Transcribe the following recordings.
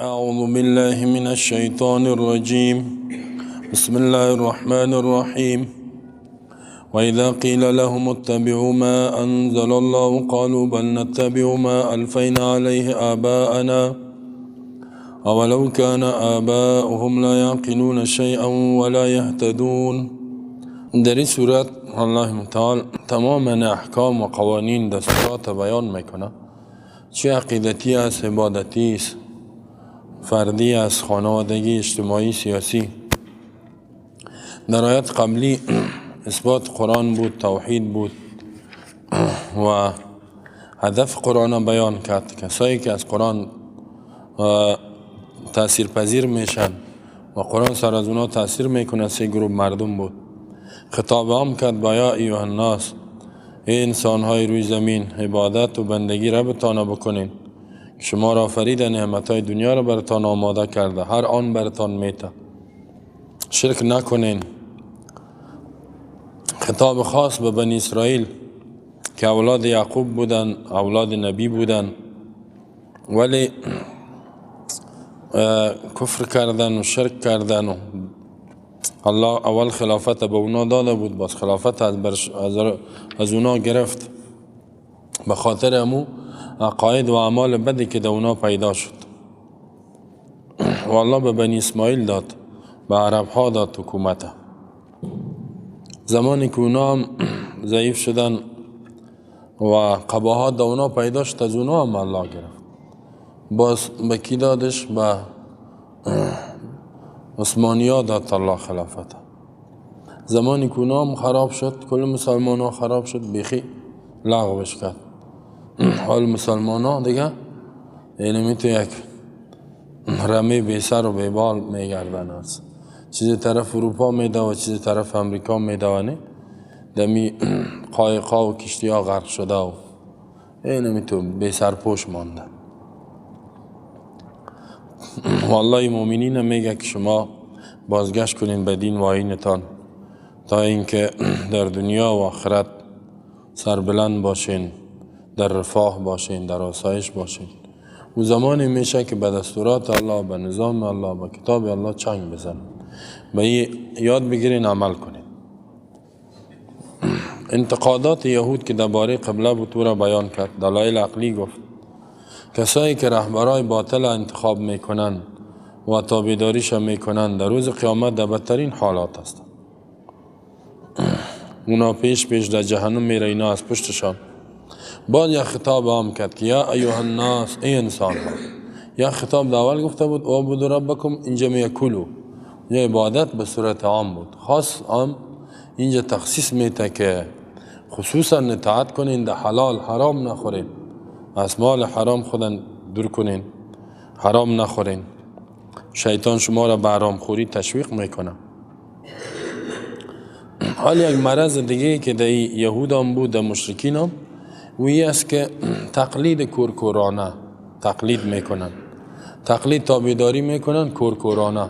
اعوذ بالله من الشیطان الرجیم. بسم الله الرحمن الرحیم. واذا قیل لهم اتبعوا ما انزل الله قالوا بل نتبع ما الفینا علیه آباءنا اولو كان آباؤهم لا يعقلون شیئا ولا يهتدون. در این سورت الله متعال تمام احکام و قوانین دستورات بیان میکنه، چه عقیدتی است، عبادتی است، فردی است، خانوادگی، اجتماعی، سیاسی. در آیات قبلی اثبات قرآن بود، توحید بود و هدف قرآن بیان کرد. کسایی که از قرآن تاثیر پذیر میشن و قرآن سر از اونا تاثیر میکنه، سه گروه مردم بود. خطاب عام کرد با یا ایها الناس، ای انسانهای روی زمین، عبادت و بندگی ربتان بکنین، شما را آفرید، نعمتهای دنیا را براتان آماده کرده، هر آن براتان میته، شرک نکنین. خطاب خاص به بنی اسرائیل که اولاد یعقوب بودن، اولاد نبی بودن، ولی کفر کردن و شرک کردن و الله اول خلافت به اونا داده بود، باز خلافت از اونا گرفت به خاطر امو عقاید و اعمال بدی که در اونا پیدا شد. و الله به بنی اسماعیل داد، به عرب ها داد حکومت. زمانی که اونا هم ضعیف شدن و قباحات در اونا پیدا شد، از اونا هم الله گرفت. باز به کی دادش؟ به عثمانی ها داد الله خلافت. زمانی که اونا هم خراب شد، کل مسلمان ها خراب شد، بیخی لغوش کرد. حال مسلمان ها دیگه اینمی تو یک رمه بی سر و بی بال میگردن است. چیز طرف اروپا میده و چیز طرف امریکا میده و نه دمی قایقا و کشتی ها غرق شده و اینمی تو بی سرپوش مانده. والله مؤمنین میگه که شما بازگشت کنین به دین و آیینتان تا اینکه در دنیا و آخرت سربلند باشین، در رفاه باشین، در آسایش باشین. و زمانی میشه که به دستورات الله، به نظام الله، به کتاب الله چنگ بزنین، به یاد بگیرین، عمل کنین. انتقادات یهود که درباره قبله بود او را بیان کرد، دلایل عقلی گفت. کسایی که رهبرای باطل انتخاب میکنن و تابعداریش میکنن در روز قیامت در بدترین حالات هستند. اونا پیش پیش در جهنم میره، اینا از پشتشان. بعد یک خطاب عام کرد که یا ایها الناس، ای انسان ها. یا خطاب در اول گفته بود اعبدوا ربکم، اینجا میگه کلوا، یه عبادت به صورت عام بود. خاص عام اینجا تخصیص میته که خصوصا اطاعت کنین، در حلال حرام نخورین، از مال حرام خودن دور کنین، حرام نخورین. شیطان شما را به حرام خوری تشویق میکنه. حال یک مرض دیگه که در یهود هم بود، در مشرکین هم، و این است که تقلید کورکورانه تقلید میکنن، تقلید تابعداری میکنن کورکورانه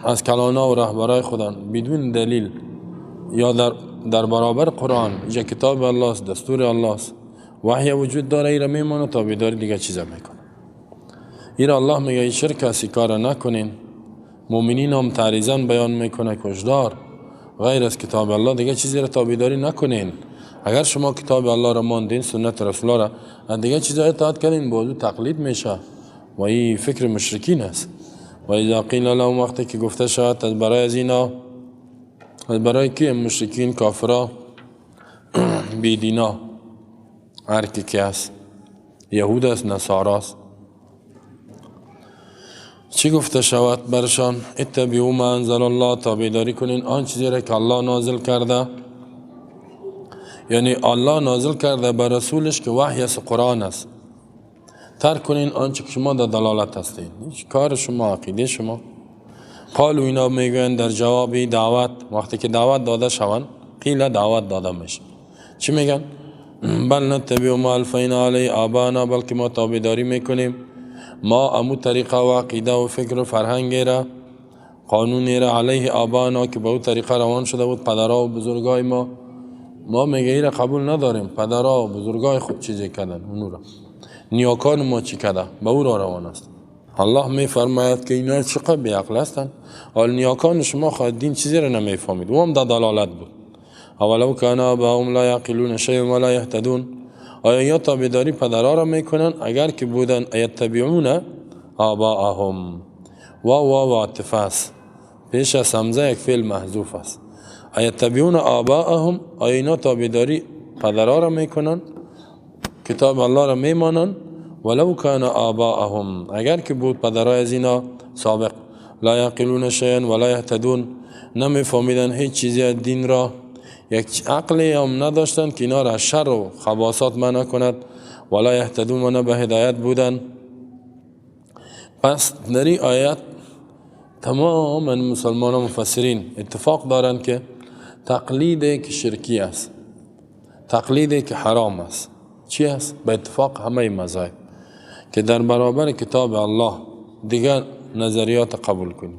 از کلانا و رهبرای خودن بدون دلیل یا در برابر قرآن. اینجا کتاب الله است، دستور الله است، وحی وجود داره، ایره میمانه، تابعداری دیگه چیزا میکنه. ایره الله میگه این شرک است، کار نکنین. مؤمنین هم تعریضاً بیان میکنه کشدار غیر از کتاب الله دیگه چیزی را تابعداری نکنین. اگر شما کتاب الله را ماندین، سنت رسول الله را، دیگه چیزا اطاعت کردین، با تقلید میشه و این فکر مشرکین است. و اذا قیل لهم، وقتی که گفته شود از برای از اینا، از برای کی؟ مشرکین، کافرا، بیدینا، هر کی که است، یهود است، نصارا است، چی گفته شود برشان؟ اتبعوا ما انزل الله، تابعداری کنین آن چیزی را که الله نازل کرده. یعنی الله نازل کرده بر رسولش که وحی است، قرآن است. ترک کنین آنچه که شما در دلالت هستین، هیچ کار شما، عقیده شما. قالوا، اینا میگویند در جواب دعوت، وقتی که دعوت داده شوند، قیل دعوت داده میشه، چی میگن؟ بل نتبع ما الفینا علیه آبانا، بلکه ما تابعداری میکنیم، ما امو طریقه و عقیده و فکر و فرهنگ را، قانونی را، علیه آبانا، که به او طریقه روان شده بود پدرها و بزرگای ما. ما میگه ای را قبول نداریم، پدرها و بزرگای خود چیزی کردن، اونو را نیاکان ما چی کرده، به او را روان است. الله میفرماید که اینا چقدر بیعقل هستند. حال نیاکان شما خواهد دین چیزی را نمیفهمید، او هم در دلالت بود. اولو کان آباؤهم لا یعقلون شیئا ولا یهتدون. آیا یا تابعداری پدرها را میکنن اگر که بودن؟ یتبعون آباءهم. واو واو عاطفه است، پیش از همزه یک فعل محذوف است. یتبعون آباءهم، آیا اینا تابعداری پدرها را میکنن، کتاب الله را میمانن؟ ولو کان آباءهم، اگر که بود پدرای از اینا سابق، لا یعقلون شیئا ولا یهتدون، نمیفهمیدن هیچ چیزی از دین را، یک عقلی هم نداشتند که اینا را از شر و خباثات منع کند، ولا یهتدون و نه به هدایت بودن. پس در این آیت تمام مسلمان و مفسرین اتفاق دارند که تقلید که شرکی است، تقلید که حرام است، چی است؟ به اتفاق همه مذاهب که در برابر کتاب الله دیگر نظریات قبول کنیم.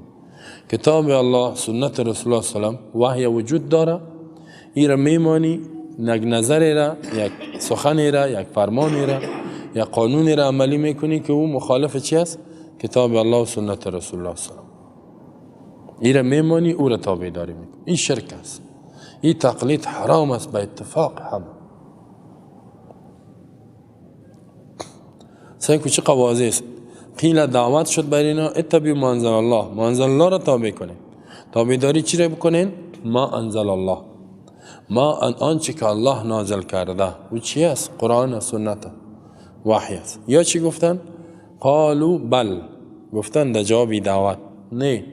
کتاب الله، سنت رسول الله صلی الله علیه و وحی وجود داره، ای را میمانی، یک نظری را، یک سخنی را، یک فرمانی را، یک قانونی را عملی میکنی که او مخالف چی است؟ کتاب الله و سنت رسول الله صلی الله علیه و. ای را میمانی، او را تابعداری میکنی. این شرک است، این تقلید حرام است به اتفاق همه. سعی کو چه واضح است. قیل دعوت شد بر اینا اتبعوا ما انزل الله، ما انزل الله را تابع کنین. تابعداری چی را بکنین؟ ما انزل الله، ما آنچه که الله نازل کرده. او چی است؟ قرآن و سنت وحی است. یا چی گفتن؟ قالوا بل، گفتن در جواب دعوت نه،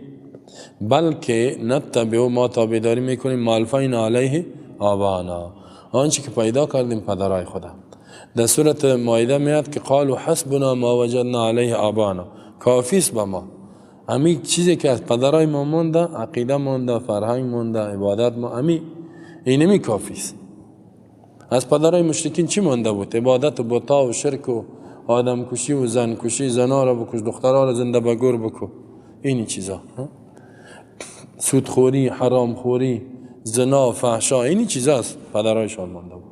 بلکه نتبع، ما تابعداری میکنیم ما الفینا علیه آبانا، آنچه که پیدا کردیم پدرای خدا. در سورت مائده میاد که قالوا حسبنا ما وجدنا علیه آبانا، کافی است به ما امی چیزی که از پدرای ما مونده، عقیده مونده، فرهنگ مونده، عبادت ما، امی اینمی کافی است. از پدرای مشرکین چی مونده بود؟ عبادت و بتا و شرک و آدم کشی و زن کشی، زنا را بکش، دخترها را زنده به گور بکو، اینی چیزا، سودخوری، حرام خوری، زنا، فحشا، اینی چیزا است پدرایشان مونده بود.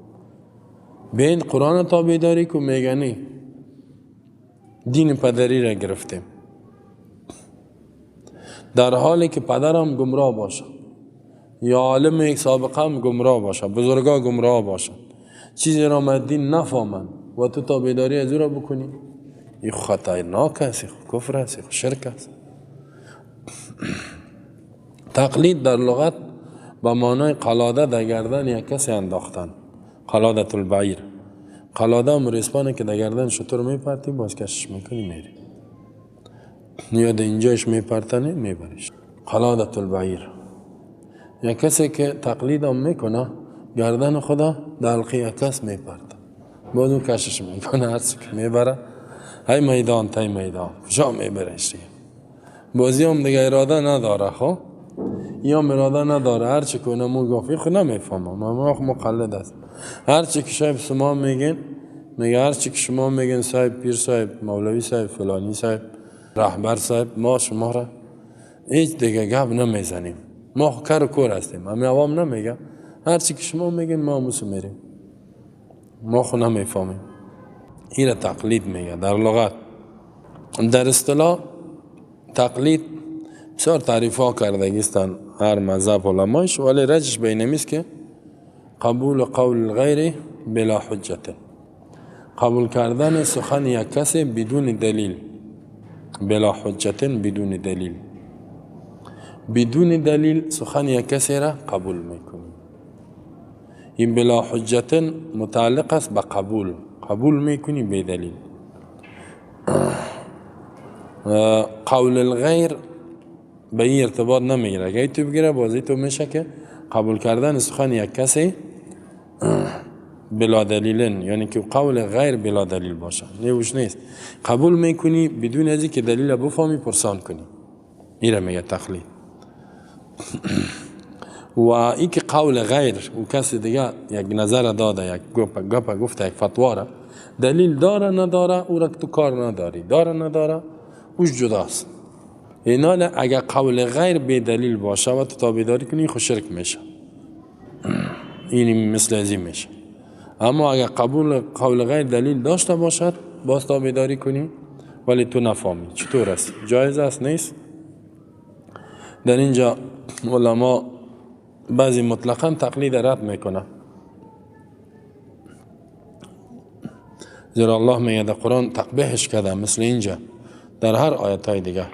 بین قرآن تابعداری کو میگنی دین پدری را گرفتیم، در حالی که پدرم گمراه باشه یا عالم سابقه هم گمراه باشه، بزرگا گمراه باشه، چیزی را من دین نفهمن و تو تابعداری از او را بکنی، این خطرناک است، این کفر است، این شرک است. تقلید در لغت به معنای قلاده در گردن یک کسی انداختن، قلادة البعیر. قلاده هم ریسپانه که در گردن شتر میپرتی، باز کشش میکنی میری، یا در اینجایش میپرتنی میبریش. قلادة البعیر. یک کسی که تقلید هم میکنه گردن خدا در حلقه یک کس میپرته، باز اون کشش میکنه، هر چی که میبره ای میدان تای میدان کجا میبرش دیگه. بازی هم دیگه اراده نداره، خب یا اراده نداره، هر چی کنه مو گفت خود نمیفهمم، ما مقلد است. هر چی که شاید شما میگین، میگه هر چی که شما میگین صاحب پیر صاحب، مولوی صاحب، فلانی صاحب، رهبر صاحب، ما شما را هیچ دیگه گپ نمیزنیم، ما کر و کور هستیم، همه عوام نمیگه، هر چی که شما میگین ما موسو میریم، ما خو نمیفهمیم. این را تقلید میگه در لغت. در اصطلاح تقلید بسیار تعریف ها کردگیستن هر مذهب علمایش، ولی رجش بینمیست که قبول قول الغیر بلا حجت، قبول کردن سخن یک کسی بدون دلیل، بلا حجت، بدون دلیل، بدون دلیل سخن یک کسی را قبول میکنی. این بلا حجت متعلق است به قبول، قبول میکنی بی دلیل. قول الغیر به این ارتباط نمیگیره، اگه تو بگیره بازی تو میشه که قبول کردن سخن یک کسی بلا دلیلن، یعنی که قول غیر بلا دلیل باشه، نه نیست، قبول میکنی بدون از اینکه دلیل بفهمی پرسان کنی، این را میگه تقلید. و اینکه قول غیر و کسی دیگه یک نظر داده، یک گپ گفته، یک فتوا را دلیل داره نداره او را تو کار نداری، داره نداره اوش جداست. اینا اگر قول غیر بی دلیل باشه و تو تابعداری کنی خو شرک میشه، این مثل از این میشه. اما اگر قبول قول غیر دلیل داشته باشد باز تابعداری کنی ولی تو نفهمی چطور است؟ جایز است نیست؟ در اینجا علما بعضی مطلقا تقلید رد میکنه، زیرا الله میگه در قرآن تقبیحش کرده، مثل اینجا در هر آیت های دیگه،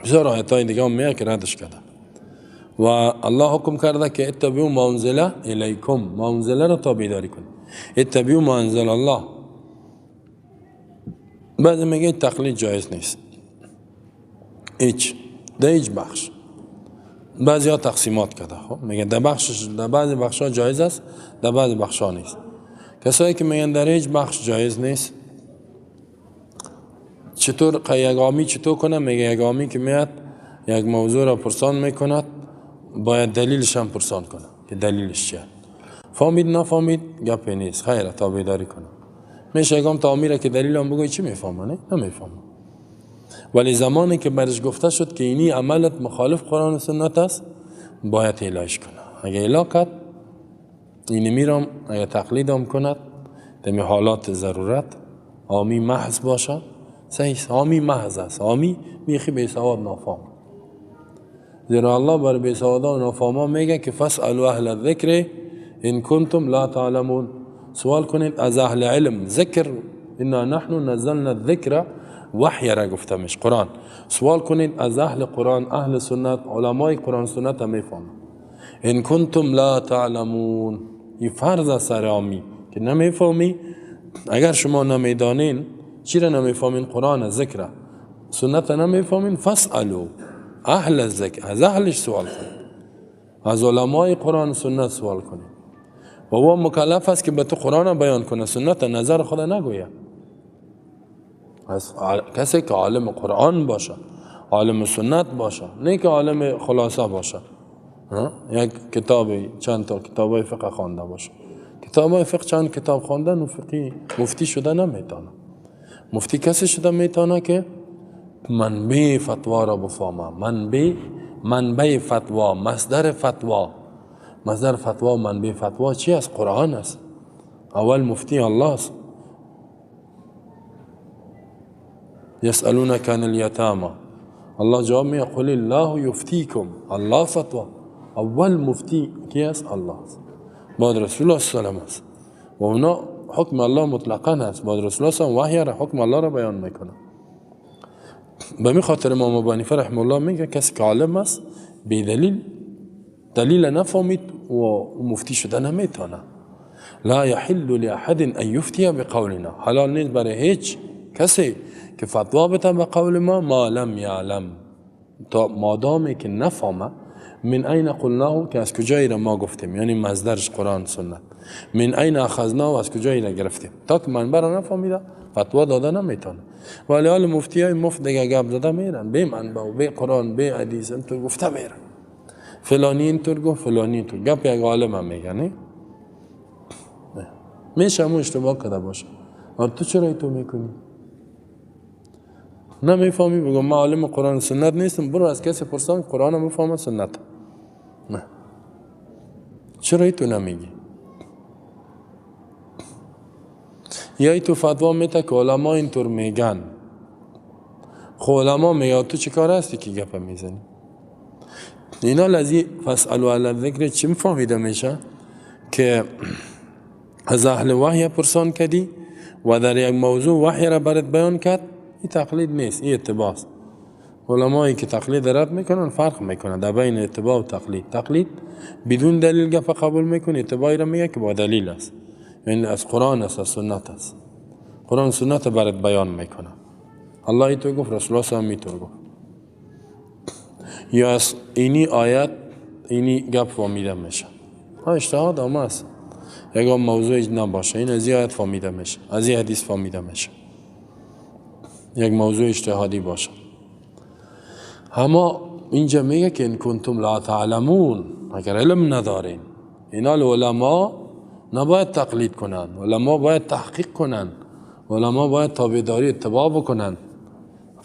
بسیار آیت های دیگه هم میگه که ردش کرده. و الله حکم کرده که اتبعوا ما انزل الیکم، ما انزل را تابعداری کنید، اتبعوا ما انزل الله. بعضی میگه تقلید جایز نیست هیچ، در هیچ بخش. بعضی ها تقسیمات کرده، خب میگه در بخش، در بعضی بخش ها جایز است، در بعضی بخش ها نیست. کسایی که میگن در هیچ بخش جایز نیست، چطور یک عامی چطور کنه؟ میگه یک عامی که میاد یک موضوع را پرسان میکند، باید دلیلش هم پرسان کنه که دلیلش چیه. فهمید نفهمید گپی نیست، خیره تابعداری کنه. میشه یکم تا عامی را که دلیل هم بگوی چی میفهمه؟ نه نمیفهمه. ولی زمانی که برش گفته شد که اینی عملت مخالف قرآن و سنت است، باید اعلایش کنه. اگه اعلا کرد اینی میرم، اگه تقلید هم کند دمی حالات ضرورت، عامی محض باشه صحیح، عامی محض است، عامی میخی بی سواد نافهم. زیرا الله بر بی سوادا و نافهما میگه که فاسألوا اهل الذکر ان کنتم لا تعلمون، سوال کنید از اهل علم. ذکر، انا نحن نزلنا الذکر، وحی را گفتمش قرآن. سوال کنید از اهل قرآن، اهل سنت، علمای قرآن سنت هم میفهمند. ان کنتم لا تعلمون، این فرض است سر عامی که نمیفهمی. اگر شما نمیدانین، چی را نمیفهمین؟ قرآن، ذکر، سنت نمیفهمین، فاسألوا اهل الذکر، از اهلش سوال کنید، از علمای قرآن سنت سوال کنید. و او مکلف است که به تو قرآن بیان کنه، سنت نظر خود نگوید. از کسی که عالم قرآن باشه، عالم سنت باشه، نه که عالم خلاصه باشه، یک کتابی چند تا کتابای فقه خوانده باشه. کتابای فقه چند کتاب خواندن و فقهی مفتی شده نمیتونه. مفتی کسی شده میتونه که منبع فتوا را بفهمه، منبع فتوا، مصدر فتوا. مصدر فتوا، منبع فتوا چی است؟ قرآن است. اول مفتی الله است. یسألونک عن الیتاما، الله جواب میده قل الله یفتیکم، الله فتوا. اول مفتی کی است؟ الله است. بعد رسول الله صلی الله علیه و است و اونا حکم الله مطلقا است. بعد رسول الله صلی الله علیه و وحی را، حکم الله را بیان میکنه. به می خاطر امام ابو حنیفه رحمه الله میگه کسی که عالم است بی دلیل، دلیل نفهمید و مفتی شده نمیتونه. لا یحل لاحد ان یفتی بقولنا، حلال نیست برای هیچ کسی که فتوا بده به قول ما، ما لم یعلم، تا مادامی که نفهمه. من این قلناه، که از کجایی را ما گفتیم، یعنی مصدرش قرآن سنت. من این اخذناه، از کجایی را گرفتیم. تا که منبع را نفهمیده فتوا داده نمیتونه. ولی حال مفتی های مفت دیگه گپ زده میرن، بی منبع و بی قرآن بی حدیث اینطور گفته میرن، فلانی اینطور گفت، فلانی اینطور گپ. یک عالم هم میگه نه میشه همون اشتباه کرده باشه. تو چرا تو میکنی؟ نمیفهمی؟ بگم من عالم قرآن سنت نیستم، برو از کسی پرسان قرآن میفهمه سنت. نه، چرا تو نمیگی؟ یا تو فتوا میته که علما اینطور میگن. خب علما میگن تو چه کار هستی که گپ میزنی؟ اینا لذی فاسألوا اهل الذکر چی میفهمیده میشه؟ که از اهل وحی پرسان کردی و در یک موضوع وحی را برات بیان کرد، این تقلید نیست، این اتباع است. علمایی که تقلید رد میکنن فرق میکنن در بین اتباع و تقلید. تقلید بدون دلیل گپ قبول میکنه، اتباعی را میگه که با دلیل است، یعنی از قرآن است، از سنت است. قرآن سنت برات بیان میکنه. الله تو گفت، رسول الله صلی الله علیه و گفت. یا از اینی آیت اینی گپ فهمیده میشه. ها اجتهاد هم است، یگان موضوع نباشه، این از این آیت فهمیده میشه، از این حدیث فهمیده میشه، یک موضوع اجتهادی باشه. اما اینجا میگه که ان کنتم لا تعلمون، اگر علم ندارین. اینا علما نباید تقلید کنن، علما باید تحقیق کنن، علما باید تابعداری اتباع بکنن.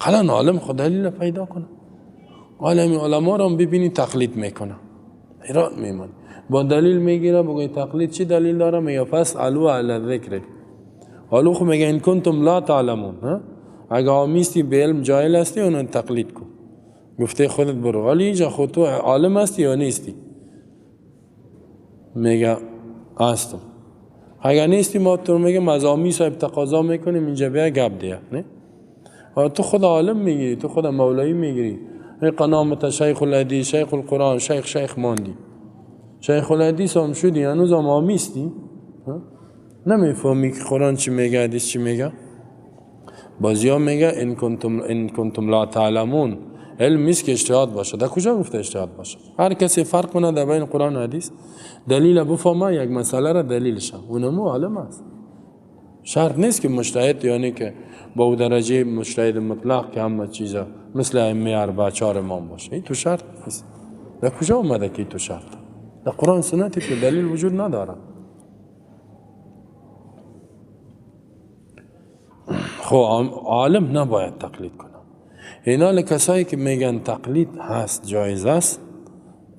اقلا عالم خود دلیل پیدا کنه. عالم علما رو ببینی تقلید میکنه، حیران میمونی. با دلیل میگیره، بگوی تقلید چی دلیل داره؟ میگه فاسألوا اهل الذکر. حالا خو میگه ان کنتم لا تعلمون، ها؟ اگه عامیستی به علم جاهل هستی اونو تقلید کن، گفته خودت برو. ولی اینجا خود تو عالم هستی یا نیستی؟ میگه هستم. اگر نیستی ما تو میگم از عامی صاحب تقاضا میکنیم اینجا بیا گپ دیه، نه؟ تو خود عالم میگیری، تو خود مولایی میگیری، این قنامت شیخ الحدیث، شیخ القرآن، شیخ شیخ ماندی، شیخ الحدیث هم شدی، هنوز هم عامیستی، نمیفهمی که قرآن چی میگه، حدیث چی میگه. بازی میگه ان کنتم لا تعلمون، علم نیست که اجتهاد باشه. در کجا گفته اجتهاد باشه؟ هر کسی فرق کنه در بین قرآن و حدیث، دلیل بفهمه یک مسئله را دلیلش، اونمو عالم است. شرط نیست که مجتهد، یعنی که با او درجه مجتهد مطلق که همه چیزا مثل ائمه اربعه چهار امام باشه، این تو شرط نیست. در کجا اومده که تو شرط؟ در قرآن سنتی که دلیل وجود نداره. خب عالم نباید تقلید کنه. اینا کسایی که میگن تقلید هست جایز است،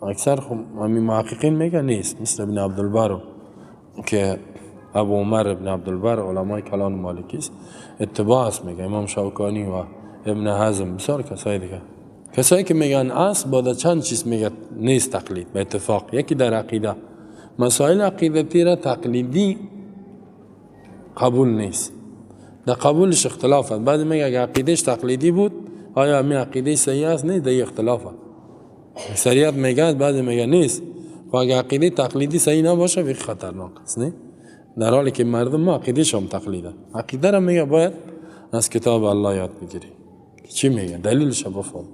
اکثر خب همین محققین میگن نیست، مثل ابن عبدالبر که ابو عمر ابن عبدالبر علمای کلان مالکی است، اتباع است میگه، امام شوکانی و ابن حزم، بسیار کسای دیگه. کسایی که میگن است بعد چند چیز میگه نیست تقلید به اتفاق. یکی در عقیده، مسائل عقیدتی را تقلیدی قبول نیست، در قبولش اختلاف است. بعد میگه اگه عقیدهش تقلیدی بود آیا می عقیده صحیح است؟ نه، در اختلاف است. اکثریت میگه، بعد میگه نیست. خب اگه عقیده تقلیدی صحیح نباشه خیلی خطرناک است، نه؟ در حالی که مردم ما عقیده‌ش هم تقلیده. عقیده را میگه باید از کتاب الله یاد بگیری چی میگه، دلیلش بفهم.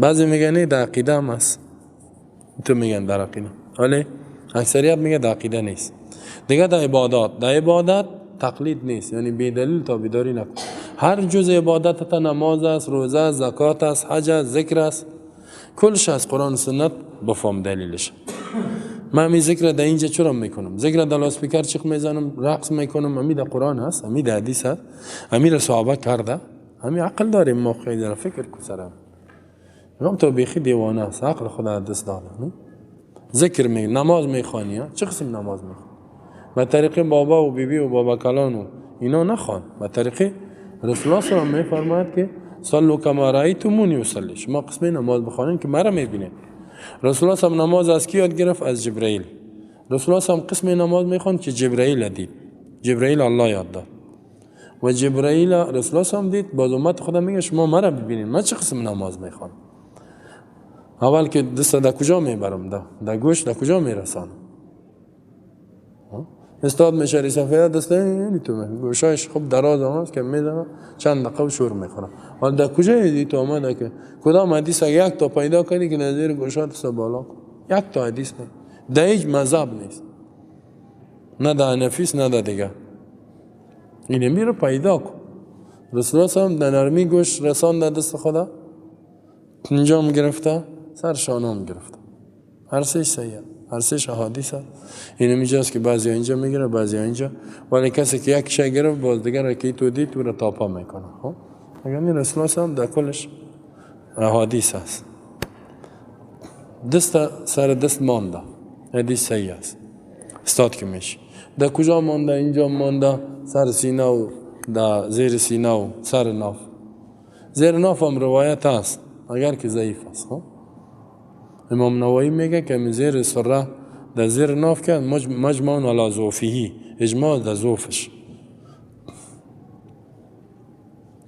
بعضی میگه نه در عقیده هم است، تو میگن در عقیده، ولی اکثریت میگه در عقیده نیست. دیگه در عبادات، در عبادت تقلید نیست، یعنی بی دلیل تابعداری نکن. هر جزء عبادت تا نماز است، روزه است، زکات است، حج است، ذکر است، کلش از قرآن و سنت بفهم دلیلش. من می ذکر در اینجا چرا میکنم؟ ذکر در لاسپیکر چیخ میزنم، رقص میکنم، امی در قرآن هست، امی در حدیث هست، امی را صحابه کرده، امی عقل داریم ما، خیلی در فکر کو سرم. میگم تو بیخی دیوانه است، عقل خدا دست داده. ذکر می، نماز میخوانی، چه قسم نماز میخوانی؟ به طریق بابا و بیبی و بابا کلان و اینا نخوان، به طریق رسول الله صلی الله علیه و میفرماید که صلوا کما رأیتمونی اصلی، شما قسم نماز بخوانین که مرا میبینید. رسول الله صلی نماز از کی یاد گرفت؟ از جبرئیل. رسول الله صلی قسم نماز میخوند که جبرئیل دید، جبرئیل الله یاد داد و جبرئیل رسول الله صلی دید. باز امت خدا میگه شما مرا ببینید من چه قسم نماز میخوام. اول که دست در کجا میبرم، در گوش در کجا میرسانم؟ استاد میشه سفید دست یعنی تو گوشایش خوب دراز است که میزنه چند دقیقه شور میخوره. ولی در کجا دیدی تو آمده که کدام حدیث اگه یک تا پیدا کنی که نظیر گوشات سه بالا کن؟ یک تا حدیث نه، در هیچ مذهب نیست، نه در حنفیس نه در دیگه. اینه میره پیدا کن. رسول الله صلی در نرمی گوش رسان در دست خدا، اینجام گرفته، سر شانم گرفته، هر سه صحیح، هر سه احادیث هست. این اینجاست که بعضی اینجا میگیره، بعضی اینجا، ولی کسی که یک شی گرفت باز دیگر که تو دید تو را تاپا میکنه. خب یعنی رسول الله صلی در کلش احادیث هست. دست سر دست مانده، حدیث صحیح است. استاد که میشه در کجا مانده؟ اینجا مانده، سر سینه و در زیر سینه و سر ناف. زیر ناف هم روایت هست اگر که ضعیف است. خب امام نووی میگه که زیر سره در زیر ناف که مجمع علی ضعفه، اجماع در ضعفش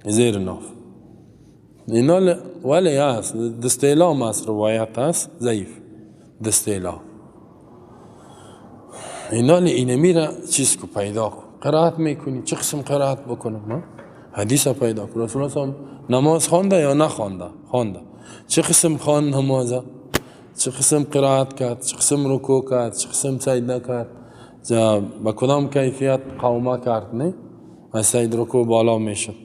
زیر ناف اینا، ولی هست دستیلام هست، روایت هست ضعیف دستیلام اینا. اینه میره چیز کو پیدا کن، قرائت میکنی چه قسم قرائت بکنم؟ حدیث پیدا کن. رسول الله نماز خوانده یا نخوانده؟ خوانده. چه قسم خوان نمازه؟ چه قسم قرائت کرد؟ چه قسم رکوع کرد؟ چه قسم سجده کرد؟ با کدام کیفیت قومه کرد؟ نه از سجد رکوع بالا میشد،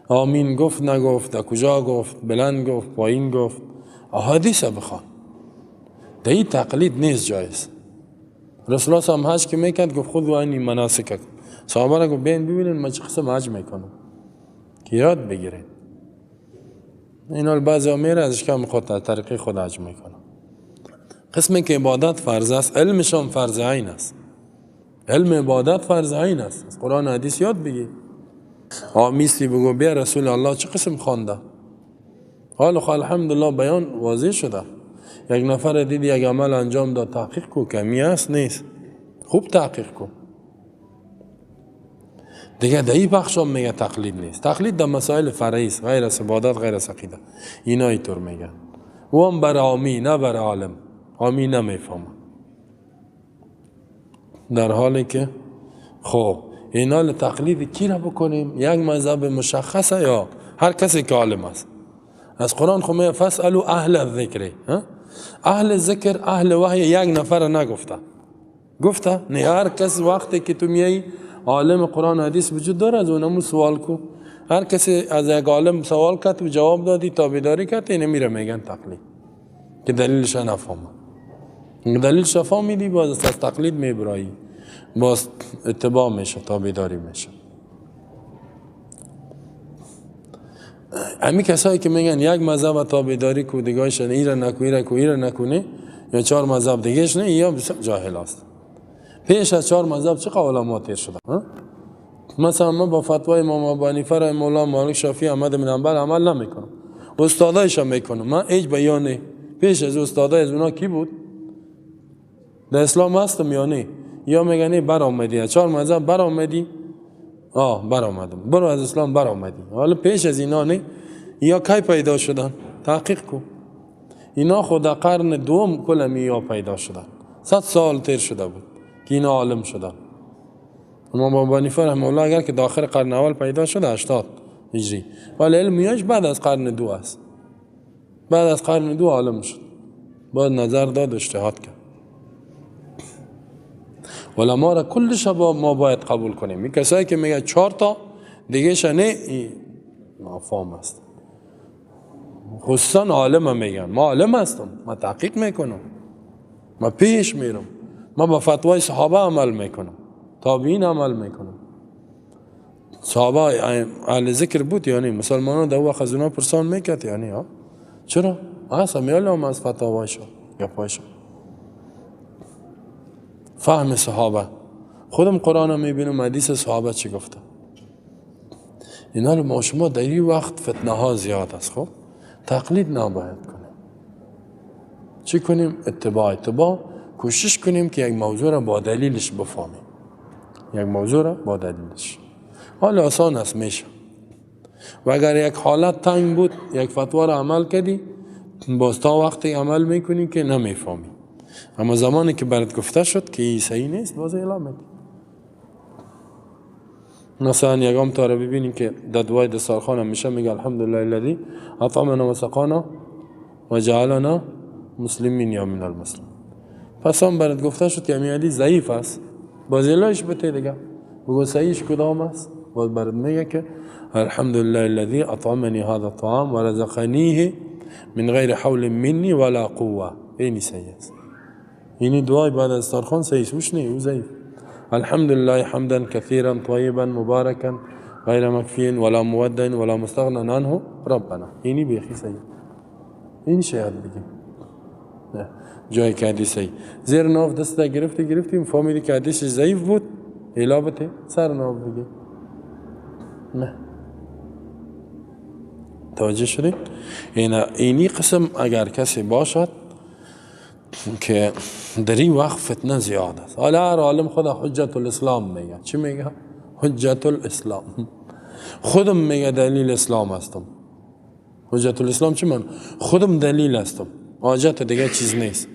آمین گفت نگفت، در کجا گفت، بلند گفت، پایین گفت. احادیث بخوان، در این تقلید نیست جایز. رسول الله هم حج که میکرد گفت خود و انی مناسککم، صحابه را گفت بیاین ببینین من چه قسم حج میکنم که یاد بگیرین. اینا بعضی ها میره ازش که خود طریقه خود حج میکنه. قسمی که عبادت فرض است، علمش هم فرض عین است. علم عبادت فرض عین است، از قرآن و حدیث یاد بگیر. آمیستی بگو بیا رسول الله چه قسم خوانده. حالا خو الحمدلله بیان واضح شده. یک نفر دید یک عمل انجام داد، تحقیق کو کمی است نیست، خوب تحقیق کو دیگه. در این بخش هم میگه تقلید نیست. تقلید در مسائل فرعی است، غیر از عبادت، غیر از عقیده، اینا اینطور میگن. او هم بر عامی نه بر عالم، عامی نمیفهمه. در حالی که خب اینا تقلید کی را بکنیم؟ یک مذهب مشخصه یا هر کسی که عالم است؟ از قرآن خو میگه فاسالوا اهل الذکر. اهل ذکر، اهل وحی یک نفر نگفته، گفته نه. هر کس وقتی که تو میایی عالم قرآن و حدیث وجود داره، از اونمو سوال کو. هر کسی از یک عالم سوال کرد و جواب دادی، تابعداری کرد، اینه میره میگن تقلید که دلیلش نفهمه. دلیلش فهمیدی باز از تقلید میبرایی، باز اتباع میشه، تابعداری میشه. امی کسایی که میگن یک مذهب تابعداری کو دیگهش ایره نکو ایره کو ایره نکنه یا چهار مذهب دیگهش نه، یا بسیار جاهل است. پیش از چهار مذهب چه علما تیر شده؟ مثلا ما با فتوای امام ابو حنیفه رحمه الله، مالک، شافعی، احمد بن حنبل عمل نمیکنم، استادایش هم میکنم. من هیچ بیانه پیش از استادای از اونا کی بود؟ در اسلام هستم یا نه؟ یا میگن برآمدی چهار مذهب برآمدی، برآمدم، برو از اسلام برآمدی. حالا پیش از اینا نه، یا کی پیدا شدن؟ تحقیق کو. اینا خود قرن دوم کل یا پیدا شدن، 100 سال تیر شده بود که اینا عالم شدن. امام ابو حنیفه رحمه الله اگر که داخل قرن اول پیدا شده 80 هجری، ولی علمیاش بعد از قرن دو است. بعد از قرن دو عالم شد، بعد نظر داد، اجتهاد کرد. علما را کل شباب ما باید قبول کنیم. این کسایی که میگه 4 تا دیگه نه، این نافهم است. خصوصا عالم میگن ما عالم هستم، ما تحقیق میکنم، ما پیش میرم، ما با فتوای صحابه عمل میکنم، تابعین عمل میکنم. صحابه اهل ذکر بود یعنی مسلمانان در وقت از اونا پرسان میکرد یعنی ها چرا؟ اصلا هم از فتاوایشون گپایشون فهم صحابه. خودم قرآن رو میبینم، حدیث صحابه چی گفته. اینا رو ما شما در این وقت فتنه ها زیاد است، خب تقلید نباید کنیم. چی کنیم؟ اتباع. اتباع کوشش کنیم که یک موضوع را با دلیلش بفهمیم، یک موضوع را با دلیلش. حالا آسان است میشه. و اگر یک حالت تنگ بود، یک فتوا را عمل کردی، باز تا وقتی عمل میکنی که نمیفهمی. اما زمانی که برات گفته شد که این صحیح نیست، باز اعلام میدی. مثلا یگام تا را ببینیم که در دعای دسترخوان هم میشه، میگه الحمدلله الذی اطعمنا و سقانا و جعلنا مسلمین یا من المسلم. پس هم برات گفته شد که امی ضعیف است، باز اعلامش بده دیگه، بگو صحیحش کدام است. باز برات میگه که الحمدلله الذی اطعمنی هذا الطعام و رزقنیه من غیر حول منی ولا قوه. اینی صحیح است. اینی دعای بعد از دسترخوان صحیح است، نه او ضعیف. الحمد لله حمدا كثيرا طيبا مباركا غير مكفي ولا مود ولا مستغنى عنه ربنا. اینی بیخی صحیح، این شاید بگیم نه جای که حدیث صحیح. زیر ناف دست گرفتی گرفتیم فهمیدی که حدیث ضعیف بود، الا سر ناف بگی نه. توجه شدید؟ اینی قسم اگر کسی باشد که در این وقت فتنه زیاد است. حالا هر عالم خدا حجت الاسلام میگه. چی میگه؟ حجت الاسلام. خودم میگه دلیل اسلام هستم. حجت الاسلام چی من؟ خودم دلیل هستم، حاجت دیگه چیز نیست.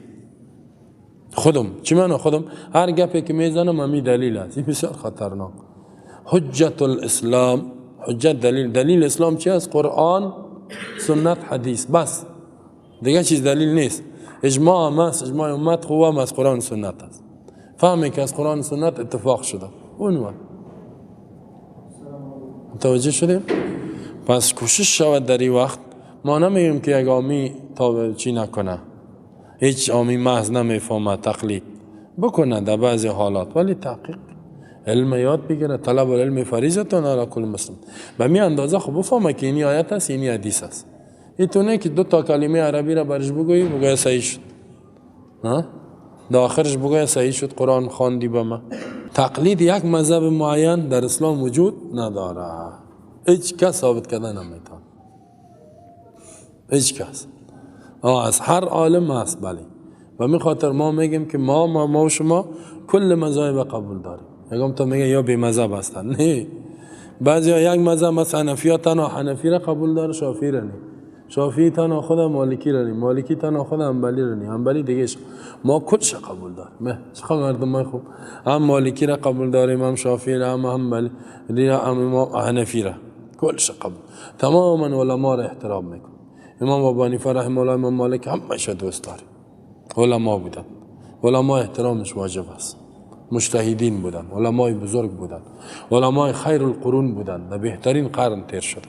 خودم چی من؟ خودم هر گپی که میزنم همی دلیل است. این بسیار خطرناک. حجت الاسلام، حجت دلیل. دلیل اسلام چی است؟ قرآن، سنت، حدیث، بس. دیگه چیز دلیل نیست. اجماع هم است، اجماع امت خوب هم از قرآن سنت است. فهمی که از قرآن سنت اتفاق شده اون متوجه شدیم؟ پس کوشش شود در این وقت. ما نمیگیم که یک عامی تا چی نکنه، هیچ عامی محض نمیفهمه تقلید بکنه در بعضی حالات، ولی تحقیق علم یاد بگیره. طلب العلم فریضه علی کل مسلم. به می اندازه خب بفهمه که اینی آیت است، اینی حدیث است. ایتونه که دو تا کلمه عربی را برش بگویی بگوی صحیح شد، ها در آخرش بگوی صحیح شد، قرآن خواندی به ما. تقلید یک مذهب معین در اسلام وجود نداره. هیچ کس ثابت کرده نمیتونه، هیچ کس. از هر عالم هست. بله، و می خاطر ما میگیم که ما و شما کل مذاهب قبول داریم. یکم تا میگه یا بی مذهب هستن، نه، بعضی یک مذهب مثلا حنفی ها تنها حنفی را قبول داره، شافعی را نه، شافعی تنها خود مالکی را نه، مالکی تنها خود حنبلی را نه، حنبلی دیگه ما کلش قبول داریم. چقدر مردم ما خوب، هم مالکی را قبول داریم، هم شافعی را، هم حنبلی را، هم حنفی را، کلش قبول تماما. علما را احترام میکنیم. امام ابو حنیفه رحمه الله، امام مالک، همش دوست داریم، علما بودن، علما احترامش واجب است، مجتهدین بودن، علمای بزرگ بودن، علمای خیر القرون بودن، در بهترین قرن تیر شدن.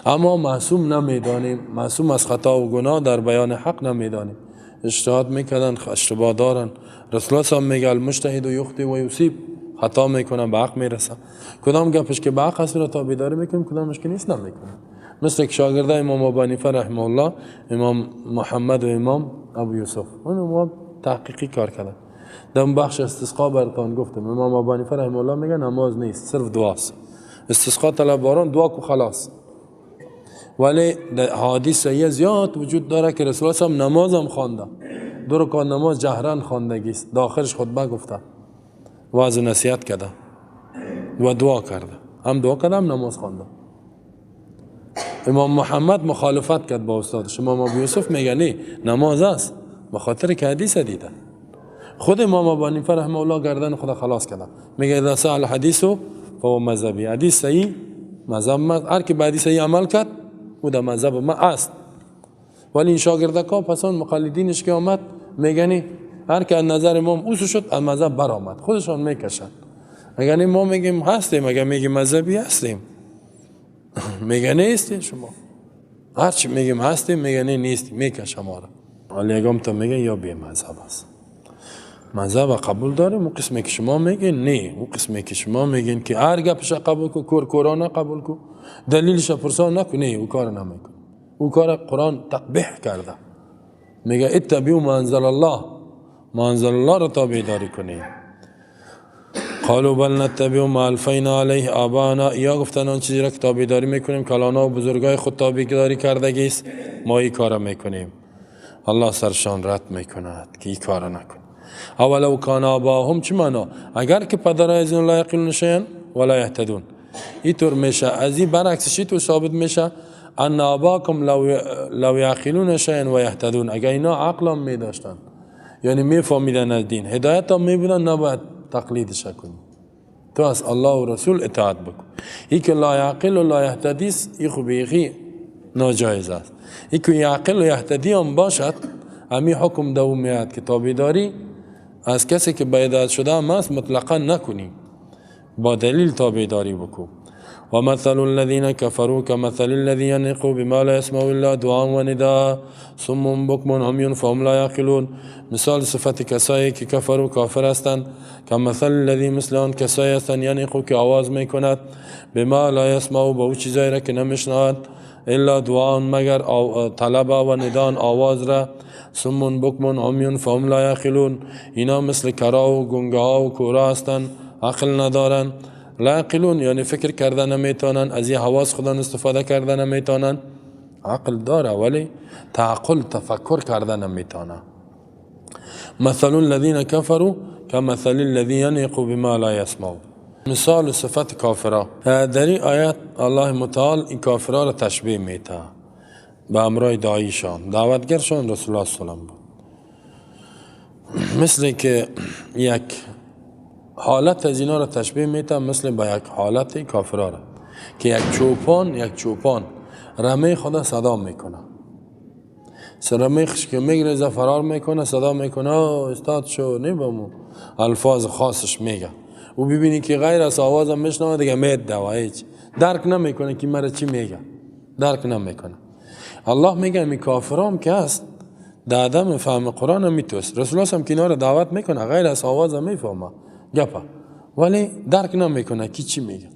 اما معصوم نمیدانیم، معصوم از خطا و گناه در بیان حق نمیدانیم، اجتهاد میکردن، اشتباه دارن. رسول الله صلی میگه المجتهد یخطئ و یصیب، خطا میکنن به حق میرسن. کدام گپش که به حق هست را تابعداری میکنیم، کدامش که نیست نمیکنیم. مثل که شاگرده امام ابو حنیفه رحمه الله، امام محمد و امام ابو یوسف، اون امام تحقیقی کار کردن. در بخش استسقا براتون گفتم، امام ابو حنیفه رحمه الله میگه نماز نیست، صرف دعاست. استسقا طلب باران، دعا کو خلاص. ولی در حدیث صحیح زیاد وجود داره که رسول الله صلی نماز هم خوانده، دو رکعت نماز جهرا خواندگی است، داخلش خطبه گفته، وعظ نصیحت کرده و دعا کرده، هم دعا کرده هم نماز خوانده. امام محمد مخالفت کرد با استادش، امام ابو یوسف میگه نه، نماز است، به خاطر که حدیث دیده. خود امام ابو حنیفه رحمه الله گردن خود خلاص کرده، میگه اذا صح الحدیث فهو مذهبی، حدیث صحیح مذهب ما، هر کی به حدیث صحیح عمل کرد او در مذهب ما است. ولی این شاگردکا پسان مقلدینش که آمد میگه نه، هر کی از نظر امام اوسو شد از مذهب برآمد، خودشان میکشن. اگر ما میگیم هستیم، اگر میگیم مذهبی هستیم، میگه نیستین شما، هرچی میگیم هستیم میگه نه نیستیم، میکشه ما را. ولی یکم تا میگه یا بی مذهب است، مذهب قبول داریم، اون قسمی که شما میگین نه، اون قسمی که شما میگین که هر گپش قبول کو، کور کورانه قبول کو، دلیلش پرسان نکو، نه، او کار نمیکن. او کار قرآن تقبیح کرده، میگه اتبعوا ما انزل الله، ما انزل الله را تابعداری کنید. قالوا بل نتبع ما الفینا علیه آبانا، یا گفتن آن چیزی را که تابعداری میکنیم کلانا و بزرگای خود تابعداری کردگی است، ما این کار میکنیم. الله سرشان رد میکند که این کار نکن. اولو کان آباهم، چه معنا؟ اگر که پدرای از این لا یعقلون شیئا ولا یهتدون، اینطور میشه. از این برعکسش تو ثابت میشه ان آباکم لو یعقلون شیئا و یهتدون، اگر اینا عقل هم میداشتن، یعنی میفهمیدن از دین، هدایت هم میبودن، نباید تقلیدش کنی، تو از الله و رسول اطاعت بکن. ای که لا یعقل و لا یهتدی است، ای خو بیخی ناجایز است. ای که یعقل و یهتدی هم باشد، همی حکم دو میاد که تابعداری از کسی که به هدایت شده هم است مطلقا نکنی، با دلیل تابعداری بکن. و مثل الذين كفروا كمثل الذي ينعق بما لا يسمع الا دعاء ونداء صم بكم عمي فهم لا يعقلون. مثال صفت کسایی که کفروا کافر هستند، كمثل الذي مثل آن کسایی هستند ینعق که آواز میکند، بما لا يسمع به او چیزایی را که نمیشنود، الا دعاء مگر طلب و نداء آواز را، صم بكم عمي فهم لا يعقلون. اینا مثل کرا و گنگه ها و کورا هستند، عقل ندارند. لا یعقلون یعنی فکر کردن نمیتونن، از این حواس خودن استفاده کردن نمیتونن. عقل داره ولی تعقل تفکر کردن نمیتونه. مثل الذين كفروا كمثل الذي ينعق بما لا يسمع. مثال صفت کافرا در این آیت الله متعال این کافرا را تشبیه میته به امرای داعیشان، دعوتگرشان رسول الله صلی الله علیه و بود. مثل که یک حالت از اینا را تشبیه میته، مثل با یک حالت کافرا را که یک چوپان رمه خدا صدا میکنه، رمه خش که میگریزه فرار میکنه، صدا میکنه استاد شو نی، الفاظ خاصش میگه، و ببینی که غیر از آواز هم میشنوه دیگه میده و هیچ درک نمیکنه که مرا چی میگه، درک نمیکنه. الله میگه می کافرام که هست در عدم فهم قرآن هم میتوست. رسول الله هم که اینا را دعوت میکنه غیر از آواز هم میفهمه گپه، ولی درک نمیکنه کی چی میگه.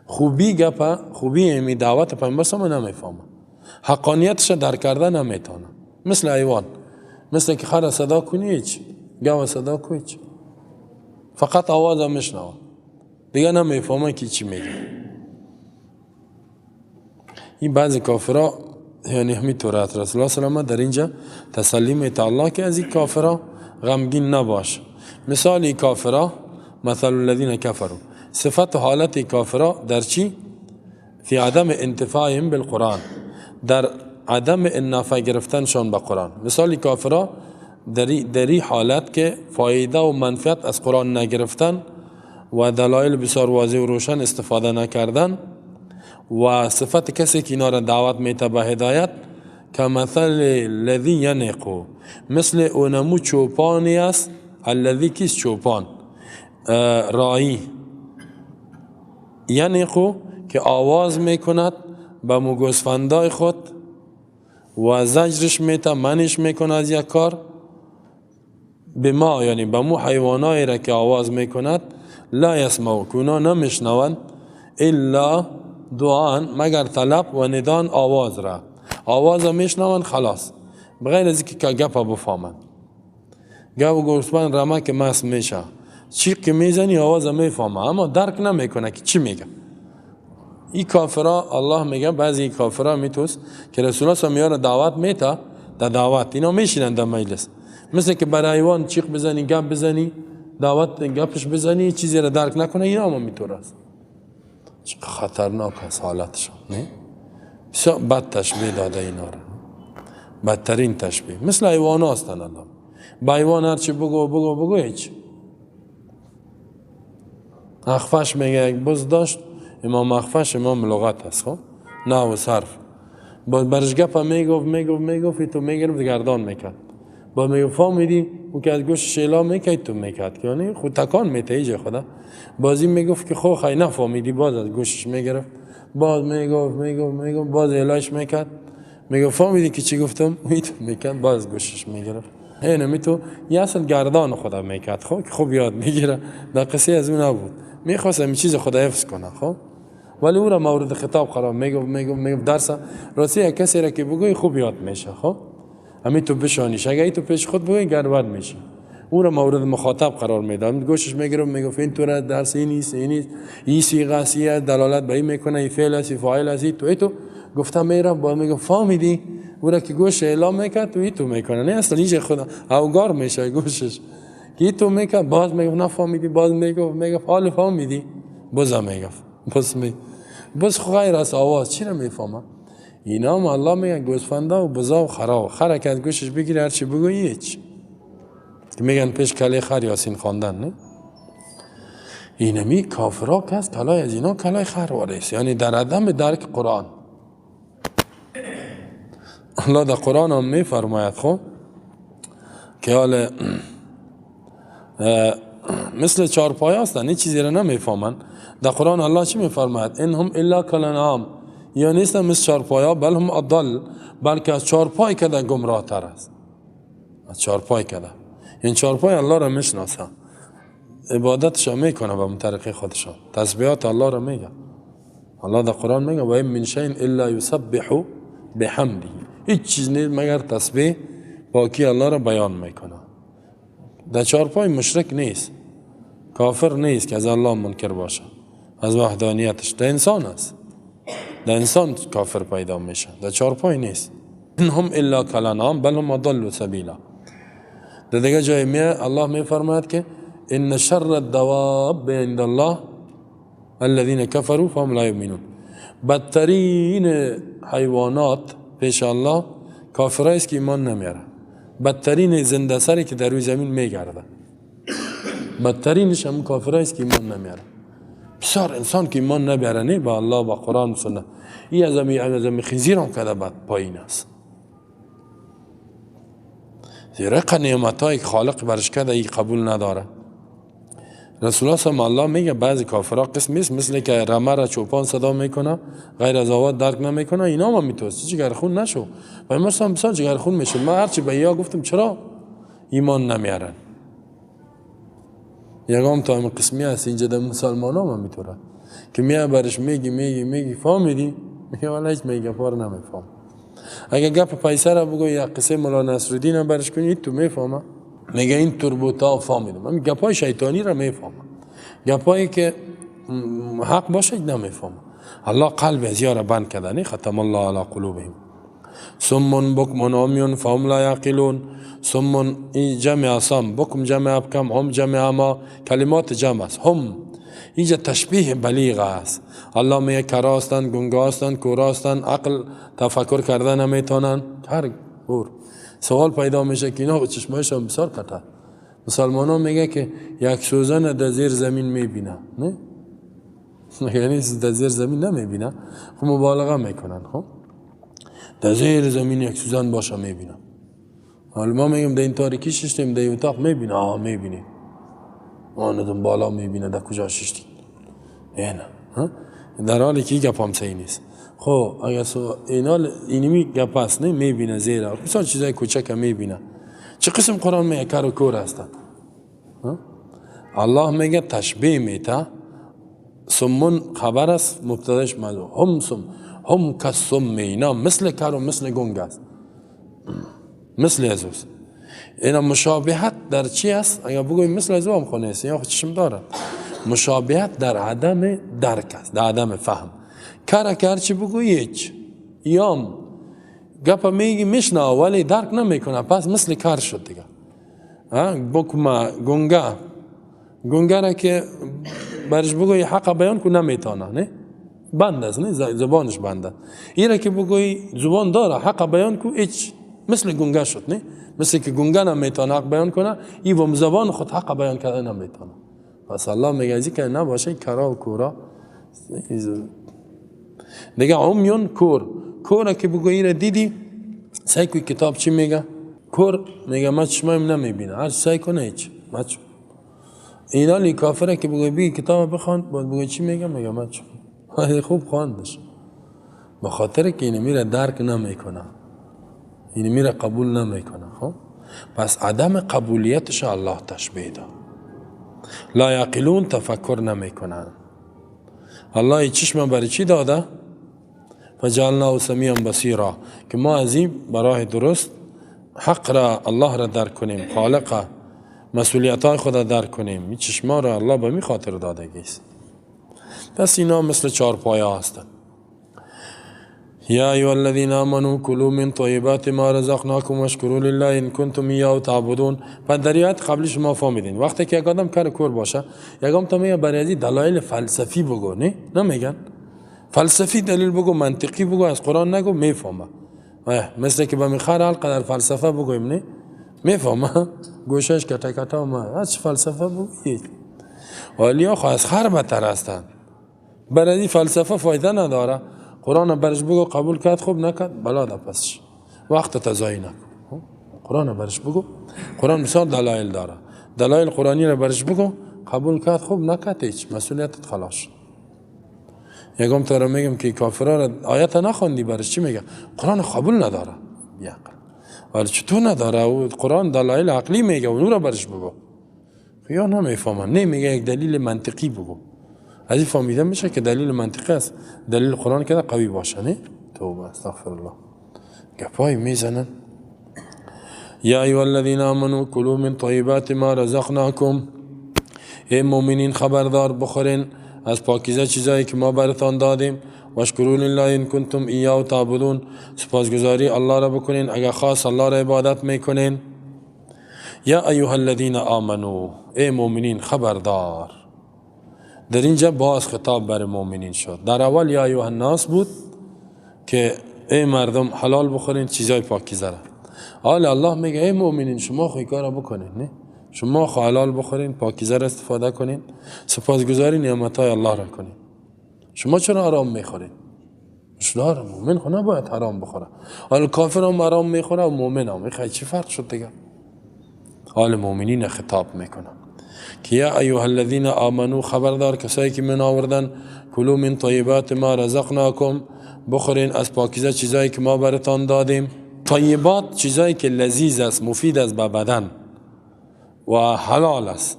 خوبی گپه، خوبی می دعوت پیامبر صلی الله علیه و نمیفهمه، حقانیتش درک کرده نمیتونه. مثل حیوان، مثل که خر صدا کنی هیچ، گاو صدا کنی هیچ، فقط آواز هم میشنوه دیگه نمیفهمه کی چی میگه. این بعضی کافرها یعنی همینطور است. رسول الله صلی الله علیه و در اینجا تسلی میته الله که از این کافرها غمگین نباش. مثال این کافرها، مثل الذین کفروا، صفت و حالت کافرها در چی؟ فی عدم انتفاعهم بالقرآن، در عدم نفع گرفتنشان به قرآن. مثال کافرها در این حالت که فایده و منفعت از قرآن نگرفتن و دلایل بسیار واضح و روشن استفاده نکردن و صفت کسی که اینا را دعوت میته به هدایت، کمثل الذی ینقو، مثل اونمو چوپانی است. الذی کیست چوپان؟ راعی. ینقو که آواز میکند به مگوسفندای خود و زجرش میته، منش میکنه از یک کار، به ما یعنی به مو حیوانایی را که آواز میکند، لا یسمعو، که اونا نمیشنوند، الا دعان، مگر طلب و ندان آواز را. آواز را میشنوند خلاص، بغیر از اینکه گپ بفهمند. گپ گوسفند رمه که مست میشه، چیق که میزنی آواز میفهمه، اما درک نمیکنه که چی میگه. این کافرا الله میگه بعضی این کافرا میتوس که رسول الله صلی الله علیه و دعوت میتا، در دعوت اینا میشینن در مجلس، مثل که برای حیوان چیق بزنی، گپ بزنی، دعوت گپش بزنی، چیزی را درک نکنه، اینا هم میتور است. چه خطرناک است حالتشان، نه؟ بسیار بد تشبیه داده اینا را، بدترین تشبیه. مثل حیوان هستند. الله با حیوان هرچی بگو بگو بگو هیچ. اخفش میگه یک بز داشت، امام اخفش امام لغت است، خب نحو و صرف. باز برش گپ میگفت میگفت میگفت، تو میگرفت گردان میکرد. باز میگفت فهمیدی؟ او که از گوشش اعلام میکرد تو میکرد، یعنی خود تکان میته ایجا خدا. بازی میگفت که خو خی نفهمیدی، باز از گوشش میگرفت، باز میگفت میگفت میگفت، باز اعلاش میکرد، میگفت فهمیدی که چی گفتم؟ تو میکرد، باز گوشش میگرفت. اینمی تو یه اصل گردان خدا میکرد، خب که خوب یاد میگیره. در قصه از اون نبود، میخواست همین چیز خدا حفظ کنه، خب ولی او را مورد خطاب قرار میگفت میگفت میگفت درس راستی یک کسی را که بگوی خوب یاد میشه، خب همین تو بشانیش، اگه ای تو پیش خود بگوی گربد میشه. او را مورد مخاطب قرار میداد، گوشش میگرفت، میگفت این تو را درس این نیست، این نیست، این صیغه است، این دلالت به این میکنه، این فعل است، این فاعل است، تو ای تو گفتم میرم، با میگفت فهمیدی؟ او را که گوش اعلام میکرد تو ای تو میکنه، نه اصلا اینجا خدا اوگار میشه گوشش که تو میکرد، باز میگفت نفهمیدی، باز میگفت میگفت حال فهمیدی، باز میگفت باز می باز غیر از آواز چی رو میفهمم؟ اینا هم الله میگن گوسفندا و بزا و خرا و خر که از گوشش بگیری هرچی بگویی هیچ. میگن پیش کله خر یاسین خواندن، نه؟ اینمی کافرا کس کلای از اینا کلای خر وارث، یعنی در عدم درک قرآن. الله در قرآن هم میفرماید خب که حال مثل چارپایه هستند، هیچ چیزی را نمیفهمند. در قرآن الله چی میفرماید؟ ان هم الا کالانعام، یا نیستن مثل چارپایه، بل هم اضل، بلکه از چارپای کده گمراه تر است. از چارپای کده، این چارپای الله را میشناسه، عبادتش میکنه به طریقه خودشان، تسبیحات الله را میگه. الله در قرآن میگه و این من شیء الا یسبح بحمده، هیچ چیز نیست مگر تسبیح پاکی الله را بیان میکنه. در چارپای مشرک نیست، کافر نیست که از الله منکر باشه، از وحدانیتش. در انسان است، در انسان کافر پیدا میشه، در چارپای نیست. ان هم الا کالانعام بل هم اضل سبیلا. در دیگه جای می الله میفرماید که ان شر الدواب عند الله الذين كفروا فهم لا یؤمنون. بدترین حیوانات پیش الله کافرایی است که ایمان نمیاره. بدترین زنده سری که در روی زمین میگرده، بدترینش هم کافرایی است که ایمان نمیاره. بسیار انسان که ایمان نمیاره نه با الله با قرآن و سنت، این از امی خنزیر هم کده بد پایین است. زیرا نعمتایی که خالق برش کرده ای قبول نداره. رسول الله صلی الله میگه بعضی کافرها قسم نیست، مثل که رمه را چوپان صدا میکنه غیر از آواز درک نمیکنه، اینا هم میتوست جگر خون نشو. و مثلا بسیار جگر خون میشه. من هرچی به یا گفتم چرا ایمان نمیارن، یگام تا هم قسمی هست اینجا در مسلمان ها هم میتوره که میای برش میگی میگی میگی فهمیدی، میگه والا هیچ میگه پار نمیفهم. اگه گپ پیسه را بگو یا قصه مولا نصرالدین هم برش کنی تو میفهمه، میگه این تربوتا فهمیدم. من گپای شیطانی را میفهمم، گپایی که حق باشه نمیفهمم. الله قلب از یاره بند کرده، نه؟ ختم الله علی قلوبهم. صم بکم عمی فهم لا یعقلون. صم این جمع صم، بکم جمع ابکم، هم جمع ما، کلمات جمع است. هم اینجا تشبیه بلیغ است. الله میگه کرا هستند، گنگا هستند، کورا هستند، عقل تفکر کرده نمیتونن. هر کور سوال پیدا میشه که اینا چشمایشان بسیار کته. مسلمان ها میگه که یک سوزن در زیر زمین میبینه، نه؟ یعنی در زیر زمین نمیبینه، خب مبالغه میکنن. خب در زیر زمین یک سوزن باشه میبینه. حالا ما میگیم در این تاریکی ششتیم، در اتاق میبینه، آه میبینه، آن بالا میبینه در کجا ششتیم، نه در حالی که گپ هم صحیح نیست. خب اگر اینا اینمی گپ است، نه میبینه زیر مثلا چیزای کوچک میبینه. چه قسم قرآن میگه کر و کور هستند. الله میگه تشبیه میته، سمون خبر است، مبتداش معلوم، هم سم هم کسم، اینا مثل کر و مثل گنگ است، مثل از اوست. اینا مشابهت در چی است؟ اگر بگویم مثل از او هم خونه است، یا چشم دارد. مشابهت در عدم درک است، در عدم فهم. کر که هرچی بگویی هیچ، یام گپ میگی میشنه ولی درک نمیکنه، پس مثل کر شد دیگه. بکما گنگا، گنگا را که برش بگویی حق بیان کو نمیتونه، نه بند است، نه زبانش بنده. این را که بگویی زبان داره حق بیان کو هیچ، مثل گنگا شد، نه مثل که گنگا نمیتونه حق بیان کنه، این با زبان خود حق بیان کرده نمیتونه. پس الله میگه از که نباشه کرا و کورا دیگه. عمیون کور، کور که بگویی را دیدی سعی کوی کتاب چی میگه؟ کور میگه من چشمایم نمیبینه، هر سعی کنه هیچ. اینا لی کافره که بگویی بگی کتاب بخوان، باید بگویی چی میگه؟ میگه من چه خوب خواندش، به خاطر که اینو میره درک نمیکنه، اینو میره قبول نمیکنه. خب پس عدم قبولیتش الله تشبیه داد. لا یعقلون تفکر نمیکنن. الله چشم برای چی داده؟ فجعلناه سمیعا بصیرا، که ما از این برای درست حق را الله را درک کنیم، خالق مسئولیت های خود را درک کنیم. این چشما را الله به می خاطر داده است. پس اینا مثل چهار پایه هستند. یا ایها الذین آمنوا کلوا من طیبات ما رزقناکم واشکروا لله ان کنتم ایاه تعبدون. پس در آیات قبلی شما فهمیدین وقتی که یک آدم کر کور باشه، یکم تا میگه برای از دلایل فلسفی بگو، نه نمیگن فلسفی دلیل بگو، منطقی بگو، از قرآن نگو، میفهمه. مثل که به میخواد قدر فلسفه بگویم، نه میفهمه، گوشش کتا کتا ما از فلسفه بگو. ولی خو از خر بدتر هستند. برای فلسفه فایده نداره. قرآن برش بگو قبول کرد خوب، نکرد بلا ده، پسش وقت تضایع نکن. قرآن برش بگو، قرآن بسیار دلایل داره، دلایل قرآنی را برش بگو، قبول کرد خوب، نکرد هیچ، مسئولیتت خلاص. یکم تا را میگم که کافرها را آیت نخوندی برش چی میگه؟ قرآن قبول نداره. بیعقل، ولی چطور نداره؟ و قرآن دلایل عقلی میگه، اون را برش بگو. یا نمیفهمن، نه میگه یک دلیل منطقی بگو. از این فهمیده میشه که دلیل منطقی است، دلیل قرآن که قوی باشه. نه توبه استغفر الله، گپای میزنن. یا ایها الذین آمنوا کلوا من طیبات ما رزقناکم. ای مؤمنین خبردار، بخورین از پاکیزه چیزایی که ما براتان دادیم. واشکروا لله ان کنتم ایاه تعبدون. سپاسگزاری الله را بکنین اگر خاص الله را عبادت میکنین. یا ایها الذین آمنوا، ای مؤمنین خبردار. در اینجا باز خطاب بر مؤمنین شد. در اول یا ایها الناس بود که ای مردم حلال بخورین چیزای پاکیزه را. حالا الله میگه ای مؤمنین شما خو کارا بکنین، نه شما خو حلال بخورین، پاکیزه را استفاده کنین، سپاسگزاری نعمتهای الله را کنین. شما چرا حرام میخورین؟ مشدار مؤمن خو نباید حرام بخوره. حالا کافر هم حرام میخوره و مؤمن هم، خیلی چی فرق شد دیگه؟ حال مؤمنین خطاب میکنه که یا ایها الذین آمنو، خبردار کسایی که من آوردن، کلوا من طیبات ما رزقناکم، بخورین از پاکیزه چیزایی که ما براتان دادیم. طیبات چیزایی که لذیذ است، مفید است به بدن و حلال است،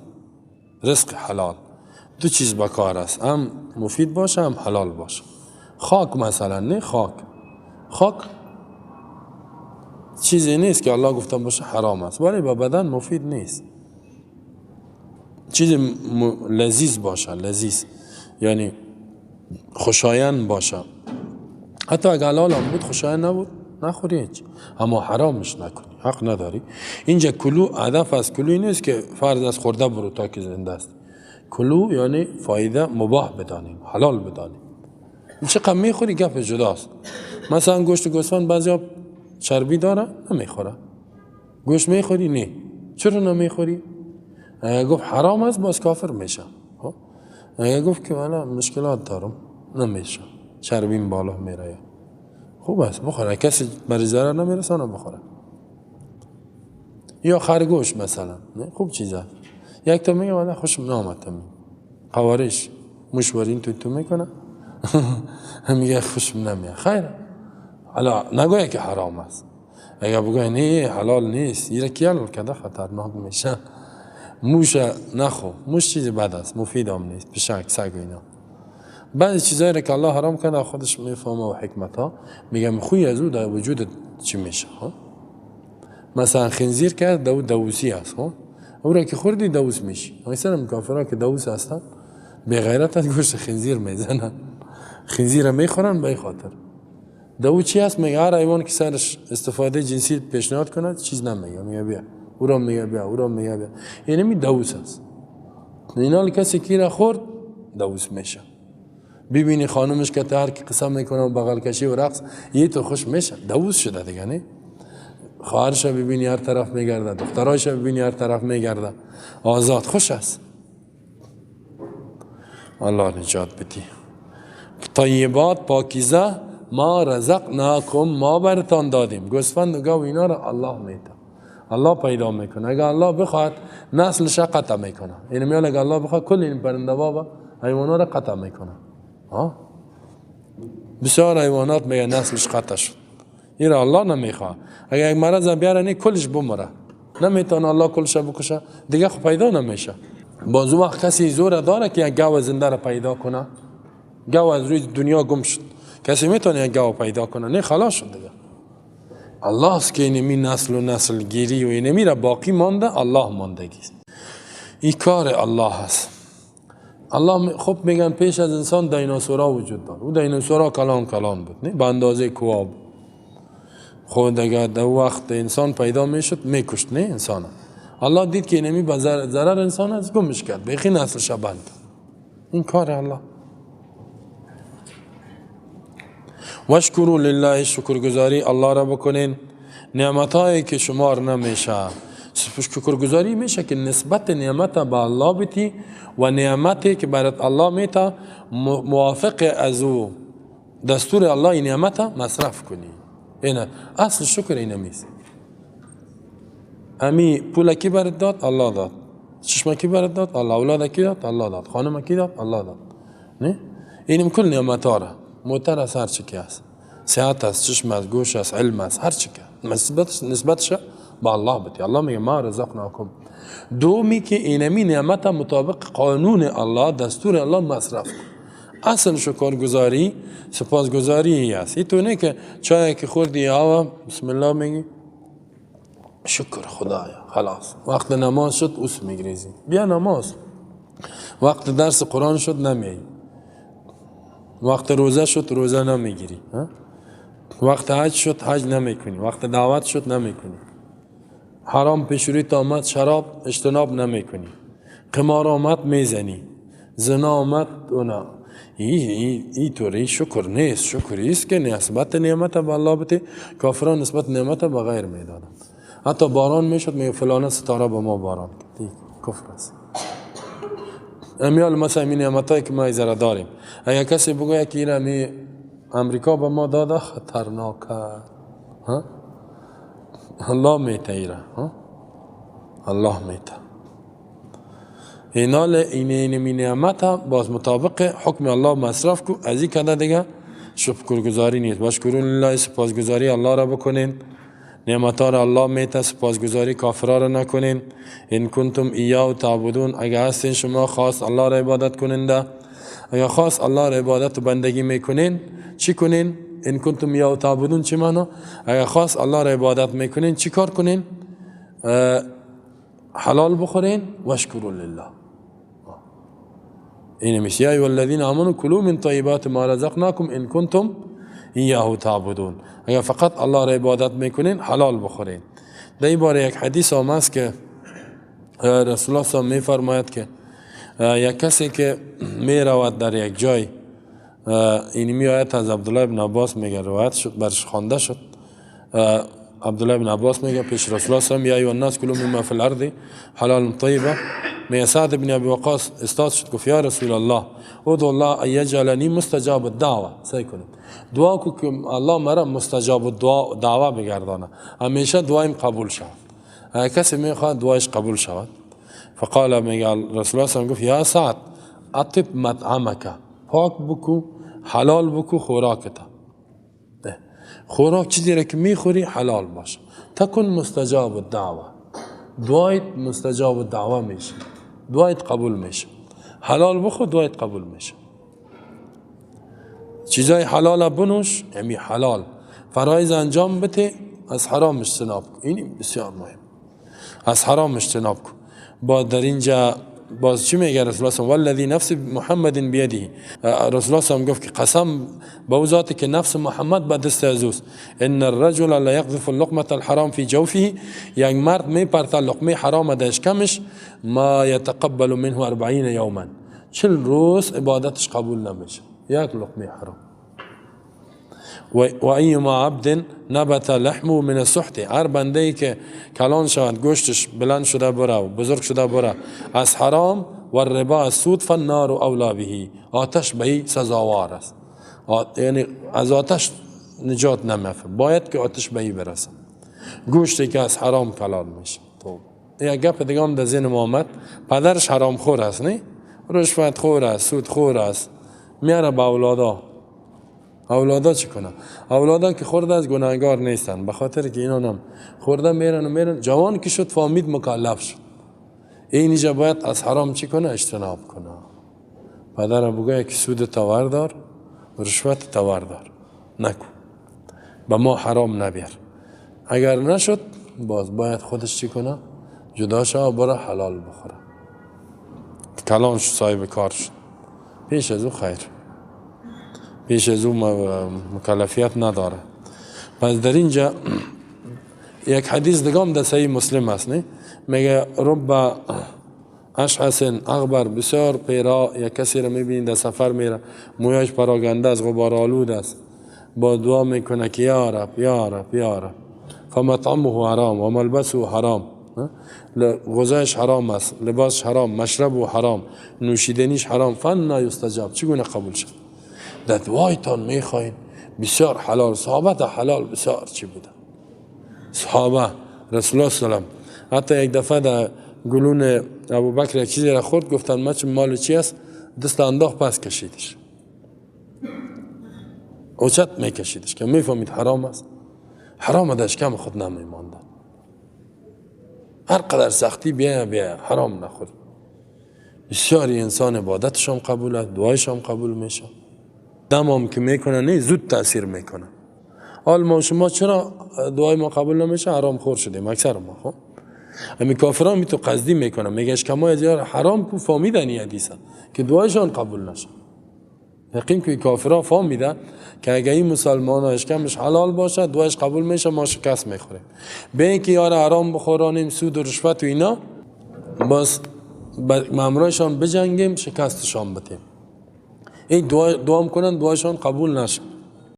رزق حلال. دو چیز بکار است، هم مفید باشه هم حلال باشه. خاک مثلا، نه خاک، خاک چیزی نیست که الله گفتم باشه حرام است، ولی به بدن مفید نیست. چیز لذیذ باشه، لذیذ یعنی خوشایند باشه، حتی اگه حلال هم بود خوشایند نبود نخوری هیچ، اما حرامش نکنی، حق نداری. اینجا کلو هدف از کلوی نیست که فرض از خورده برو تا که زنده است. کلو یعنی فایده مباح بدانیم، حلال بدانیم. چقدر میخوری گپ جداست. مثلا گوشت گوسفند بعضیا چربی داره نمیخوره، گوشت میخوری؟ نه. چرا نمیخوری؟ اگه گفت حرام است باز کافر میشه. اگه گفت که والا مشکلات دارم نمیشه، چربیم بالا میره، خوب است بخوره، کسی برای ضرر نمیرسانه بخوره. یا خرگوش مثلا، نه خوب چیزه. یک تا میگه والا خوشم نامد، قوارش مشورین تو میکنه میگه خوشم نمیاد، خیر حالا نگویه که حرام است. اگه بگویه نه حلال نیست، ایره کی حلال کرده خطرناک میشه. موش نخو، موش چیز بد است، مفید هم نیست، پشک سگ و اینا. بعضی چیزایی را که الله حرام کرده خودش میفهمه و حکمت ها میگم خوی از او در وجود چی میشه. مثلا خنزیر که دو دوسی است، او را که خوردی دوس میشی. مثلا کافرها که دوس هستن بی غیرت از گوشت خنزیر میزنن، خنزیر میخورن به خاطر دو چی هست. میگه هر حیوان که سرش استفاده جنسی پیشنهاد کنه چیز نمیگه، میگه بیا، او را میگه بیا، او را میگه بیا، یعنی می دوس است. اینا کسی کی را خورد دوس میشه. ببینی خانمش که هر کی قسم میکنه و بغل کشی و رقص یه تو خوش میشه، دوس شده دیگه. نه خواهرش ببینی هر طرف میگرده، دخترایش ببینی هر طرف میگرده، آزاد خوش است. الله نجات بدی. طیبات پاکیزه ما رزقناکم، ما برتان دادیم. گوسفند و گاو اینا را الله میده، الله پیدا میکنه. اگه الله بخواد نسلش قطع میکنه. یعنی میال اگه الله بخواد کل این پرنده بابا حیوانا را قطع میکنه. ها بسیار حیوانات میگه نسلش قطع شد، این را الله نمیخواد. اگه یک مرض بیاره نه کلش بمره، نمیتونه الله کلش بکشه دیگه، خب پیدا نمیشه. باز وقت کسی زور داره که یک گاو زنده را پیدا کنه؟ گاو از روی دنیا گم شد، کسی میتونه یک گاو پیدا کنه؟ نه خلاص شد دیگه. الله است که اینمی نسل و نسل گیری و اینمی را باقی مانده، الله ماندگی است. این کار الله است. الله خب میگن پیش از انسان دیناسورا وجود داره، او دیناسورا کلان کلان بود، نه به اندازه کواب. خب دیگه در وقت انسان پیدا میشد میکشت نه انسان. الله دید که اینمی به ضرر انسان است، گمش کرد، بیخی نسلش بند. این کار الله. واشکروا لله، شکرگزاری الله را بکنین. نعمتهایی که شمار نمیشه، شکرگزاری میشه که نسبت نعمت به الله بتی و نعمتی که برات الله میتا موافق از او دستور الله این نعمت مصرف کنی. اینه اصل شکر اینه میست. امی پول کی برات داد؟ الله داد. چشم کی برات داد؟ الله. اولاد کی داد؟ الله داد. خانم کی داد؟ الله داد. نه اینم کل نعمت ها را موتر است، هر چی که است، صحت است، چشم است، گوش است، علم است، هر چی که نسبتش به الله بتی. الله میگه ما رزقناکم. دومی که اینمی نعمت مطابق قانون الله دستور الله مصرف کن. اصل شکرگزاری سپاسگزاری است. این تو نه که چای که خوردی آوا بسم الله میگی شکر خدایا خلاص. وقت نماز شد اوس میگریزی بیا نماز، وقت درس قرآن شد نمیای، وقت روزه شد روزه نمیگیری، وقت حج شد حج نمیکنی، وقت دعوت شد نمیکنی، حرام پیش رویت آمد شراب اجتناب نمیکنی، قمار آمد میزنی، زنا آمد اونا. ای طوری شکر نیست. شکری است که نسبت نعمت به الله بده. کافران نسبت نعمت به غیر میدادند. حتی باران میشد میگه فلان ستاره به ما باران کرد، کفر است. امیال مثلا این نعمتایی که ما ایزره داریم، اگر کسی بگوید که این امی امریکا به ما داده خطرناکه، ها؟ الله میته ایره، الله میته. اینال این نعمت باز مطابق حکم الله مصرف کو. از این کده دیگه شکرگزاری نیست. واشکرون لله، سپاسگزاری الله را بکنین. نعمت را الله میته، سپاسگزاری کافرا را نکنین. ان کنتم ایاه تعبدون، اگه هستین شما خاص الله را عبادت کننده، اگه خاص الله را عبادت و بندگی میکنین چی کنین؟ ان کنتم ایاه تعبدون چی معنا؟ اگه خاص الله را عبادت میکنین چی کار کنین؟ حلال بخورین. واشکروا لله. این میشه یا ایها الذین آمنوا کلوا من طیبات ما رزقناکم ان کنتم ایاه تعبدون. اگر فقط الله را عبادت میکنین حلال بخورین. در این باره یک حدیث آمده است که رسول الله صلی میفرماید که یک کسی که می رود در یک جای، این می آیت از عبدالله ابن عباس میگه روایت شد، برش خوانده شد. عبدالله ابن عباس میگه پیش رسول الله صلی یا ایها الناس کلوا مما فی الارض حلال طیبه. میگه سعد ابن ابی وقاص استاد شد، گفت یا رسول الله ادعو الله ان یجعلنی مستجاب الدعوه. سعی کنید دعا کو که الله مرا مستجاب الدعا دعوه بگردانه، همیشه دعایم قبول شود. اگر کسی میخواد دعایش قبول شود. فقال میگه رسول الله صلی گفت یا سعد اطب مطعمک، پاک بکو حلال بکو خوراکت. خوراک چیزی را که میخوری حلال باشه، تکن مستجاب الدعوه، دعایت مستجاب الدعوه میشه، دعایت قبول میشه. حلال بخور دعایت قبول میشه. چیزای حلال بنوش، یعنی حلال فرایض انجام بده، از حرام اجتناب کن. این بسیار مهم، از حرام اجتناب کن. با در اینجا باز چی میگه رسول الله؟ والذی نفس محمد بیده. رسول الله صلی گفت که قسم به او ذاتی که نفس محمد به دست از اوست، ان الرجل لا یقذف اللقمه الحرام فی جوفه، یک مرد میپرته لقمه حرام در اشکمش، ما یتقبل منه 40 یوما، 40 روز عبادتش قبول نمیشه، یک لقمه حرام. و ایما عبد نبت لحمه من السحت، هر بنده ای که کلان شود گوشتش بلند شده بره و بزرگ شده بره از حرام و الربا از سود، فالنار اولا به، آتش به ای سزاوار است. یعنی از آتش نجات نمیافه، باید که آتش به ای برسه، گوشتی که از حرام کلان میشه. یک گپ دیگه هم در ذهن ما آمد، پدرش حرام خور است، نه رشوت خور است، سود خور است، میاره به اولادا. اولادا چی کنن؟ اولادا که خورده از گناهگار نیستن، به خاطر که اینا هم خورده میرن و میرن. جوان که شد فامید مکلف شد، اینجا باید از حرام چی کنه؟ اجتناب کنه. پدر بگه که سود تاور دار، رشوت تاور دار نکن، به ما حرام نبیر. اگر نشد باز باید خودش چی کنه؟ جدا شد برای حلال بخوره. کلان شد، صاحب کار شد، پیش از او خیر، پیش از او مکلفیت نداره. پس در اینجا یک حدیث دیگه هم در صحیح مسلم است، نه میگه رب اشعث اغبر، بسیار پیرا یک کسی را میبینید در سفر میره، مویاش پراگنده است، غبار آلود است، با دعا میکنه که یا رب یا رب یا رب. فمطعمه حرام و ملبسه حرام، غذایش حرام است، لباسش حرام، مشربه حرام، نوشیدنیش حرام، فنا یستجاب، چگونه قبول شد؟ در دعایتان میخواین بسیار حلال، صحابت حلال بسیار چی بوده صحابه رسول الله صلی الله علیه و حتی یک دفعه در گلون ابوبکر یک چیزی را خورد، گفتن ما چه مال چی است، دست انداخت پس کشیدش، اوچت میکشیدش که میفهمید حرام است. حرام در اشکم خود نمیماندن، هر قدر سختی بیا بیا حرام نخوری. بسیاری انسان عبادتش هم قبول است، دعایش هم قبول میشه، دمام که میکنه نه زود تاثیر میکنه. حال ما شما چرا دعای ما قبول نمیشه؟ حرام خور شدیم اکثر ما. خب امی کافران می تو قصدی میکنه، میگه اشکمای زیاد حرام کو فهمیدن این حدیثه که دعایشان قبول نشه. یقین که کافرها فهمیدن که اگه این مسلمان ها اشکمش حلال باشه دعایش قبول میشه، ما شکست میخوریم. به اینکه یار حرام بخورانیم، سود و رشوت و اینا، باز مامورایشان بجنگیم شکستشان بدیم. این دعا کنن دعایشان قبول نشه.